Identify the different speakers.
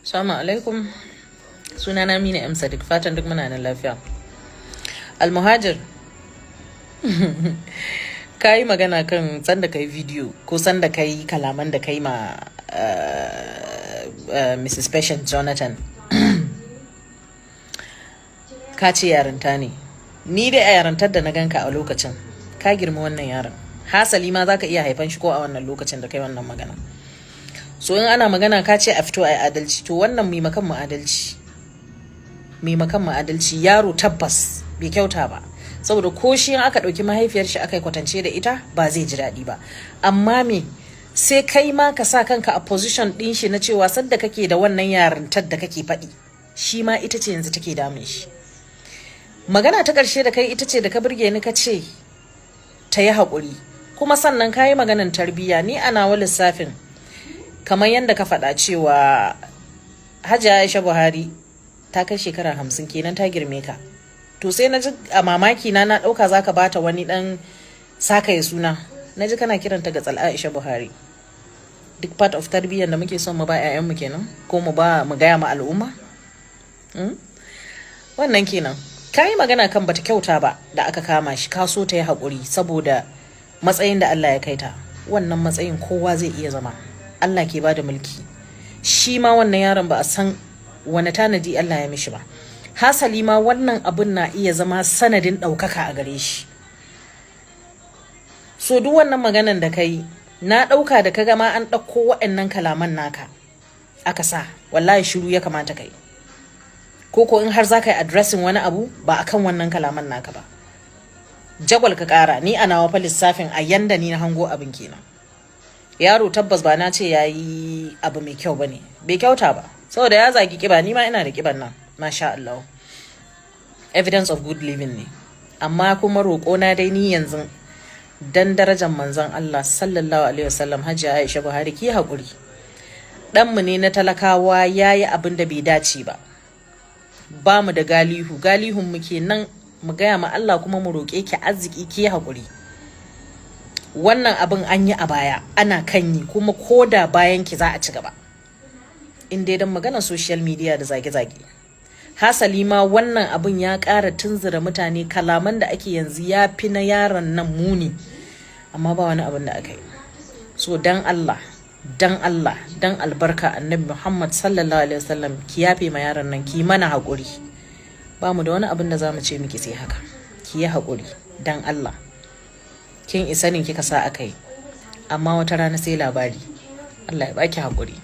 Speaker 1: Assalamu alaikum. Sunana Mina M Sadiq, fatan duk muna nan lafiya. Almuhajir, ka yi magana kan sanda ka yi video ko sanda ka yi kalaman da ka yi ma Mrs. Patient Jonathan. Ka ce yarinta ne. Ni dai a yarintar da na ganka a lokacin, ka girma wannan yaron. Hasali ma za ka iya haifan shi ko a wannan lokacin da kai wannan magana. So in ana magana ka ce a fito a yi adalci, to wannan maimakon mu adalci. Maimakon mu adalci, yaro tabbas bai kyauta ba. Saboda ko shi in aka ɗauki mahaifiyar shi aka yi kwatance da ita, ba zai ji daɗi ba. Amma me sai kai ma ka sa kanka a position ɗin shi na cewa sadda kake da wannan yarintar da kake faɗi, shi ma ita ce yanzu take damun shi. Magana ta ƙarshe da kai ita ce da ka burge ni, ka ce ta yi haƙuri. Kuma sannan ka yi maganan tarbiyya. Ni a nawa lissafin, kamar yadda ka faɗa cewa Hajiya Aisha Buhari ta kai shekara 50 kenan, ta girme ka. To sai na ji a mamaki na, na ɗauka za ka bata wani ɗan sakaye suna. Na ji kana kiranta ga Aisha Buhari. Duk part of tarbiyyar da muke son mu ba 'ya'yanmu kenan, ko mu ba mu gaya ma al'umma? Wannan kenan. Ka yi magana kan bata kyauta ba da aka kama shi, ka so ta yi haƙuri saboda matsayin da Allah ya kai ta. Wannan matsayin kowa zai iya zama. Allah ke bada mulki. Shi ma wannan yaron ba a san wani tanadi Allah ya mishi ba. Hasali ma wannan abun na iya zama sanadin ɗaukaka a gare shi. So duk wannan maganan da ka yi, na ɗauka da ka gama an ɗauko waɗannan kalaman naka aka sa, wallahi shiru ya kamata ka yi. Ko in har za ka yi addressing wani abu ba akan wannan kalaman naka ba. Jagwal ka ƙara, ni a nawa fa lissafin, a yanda ni na hango abin kenan. Yaro tabbas ba na ce ya yi abu mai kyau ba ne, bai kyauta ba, saboda ya zagi kiba. Ni ma ina da kiban nan, masha Allah, evidence of good living ne. Amma kuma roƙo na dai ni yanzu, dan darajar Manzon Allah sallallahu alaihi wasallam, Hajiya Aisha Buhari, ki haƙuri. Ɗanmu ne na talakawa ya yi abin da bai dace ba. Ba mu da galihu, galihun mu kenan mu gaya ma Allah kuma mu roƙe ki arziki, ki haƙuri. Wannan abin an yi a baya, ana kan yi, kuma ko da bayan ki za a ci gaba, in dai don maganar social media da zage-zage. Hasali ma wannan abin ya ƙara tunzura mutane. Kalaman da ake yanzu ya fi na yaron nan muni, amma ba wani abin da aka yi. So dan Allah, dan Allah, dan albarka Annabi Muhammad sallallahu alaihi wasallam, ki yafe ma yaron nan, ki mana haƙuri. Ba mu da wani abin da za mu ce miki sai haka. Ki yi haƙuri dan Allah. Kin isa ne kika sa aka yi, amma wata rana sai labari. Allah ya baki haƙuri.